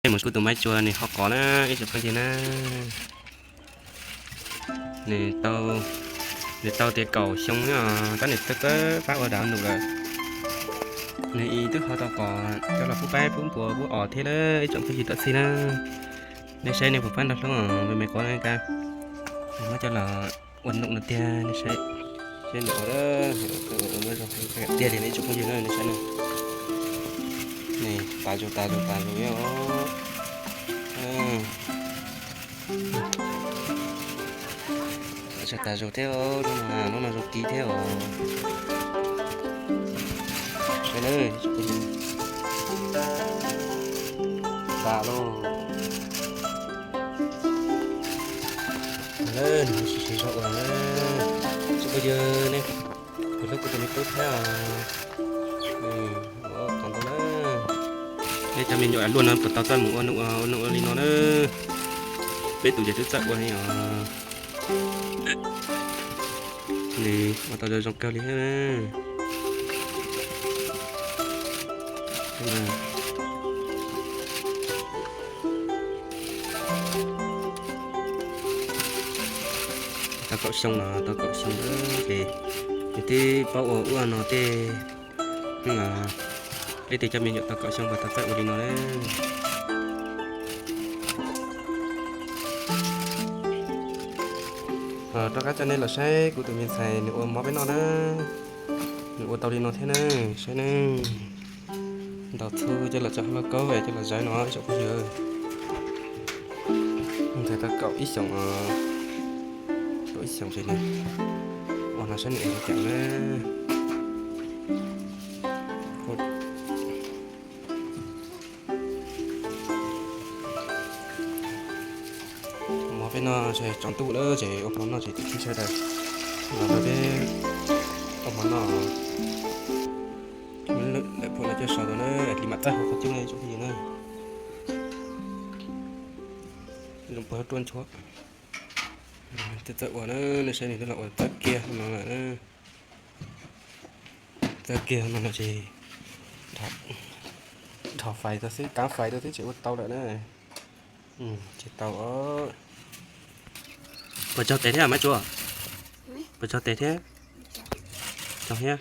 Mus kuv tus Maiv Tsuas nws ho qos na ib tsoom phooj ywg na. Nws tau, nws tau tias kaum xyoo no tab nws txawj txawj pab ua dav num lawm. Nws twb ho tau qos coj los pub paib pub npua pub os thiab na ib tsoom phooj ywg txhua txhia na. Nej saib nej puas pab nrog hlub me me qos na, muab coj los ua num no tiag nej saib. Saib nws os, tiag li ib tsoom phooj ywg na nej saib na. Tas zus tas zus tas zus os. Tas zus thiab, lub no zoo kis thiab os. Saib na, tas lauj. Lawm nws siv siv zog ua na. Tsis pub yog nej puas hlub kuv tus me tub thiab os. Qos ntau na. Nej cov me nyuam luaj no puas tau txawj mus ua num, ua num ua li no na. Peb tus ces twb txawj ua li os. Nws ua tau zoo zoo kawg li thiab na. Tau kaum xyoo no, tau kaum xyoo ces nws twb paub ua ub ua no tej. Peb tus coj me nyuam tau kaum xyoo puas tau txawj ua li no na. Rov qab coj nej los saib kuv tus me ntxhais nws ua mov peb noj na. Nws ua tau li no thiab na, saib na. Ntaus txhub coj los tso hauv lauj kaub coj los zawv no ib tsoom phooj ywg. Ntxhais tau kaum ib xyoos, kaum ib xyoos ces nws ua no saib nws ua li cas na. Mov peb noj ces tsaus ntuj lawm ces ua hmo noj ces tib thib tsawg tas los rau peb ua hmo noj. Lawm phuam no coj so rau na, li mam txawj hau qhov cub na ib tsoom phooj ywg na. Zoo puag ruaj nchuav. Txawj txawj ua na, nej saib nws twb los ua txawj kiag no lawm na. Txawj kiag no ces dhos fais tau xwb, kaav fais tau xwb ces ua tau lawm na. Ces tau os. Puas tsog tes thiab Maiv Tsuas? Puas tsog tes thiab? Tsog thiab.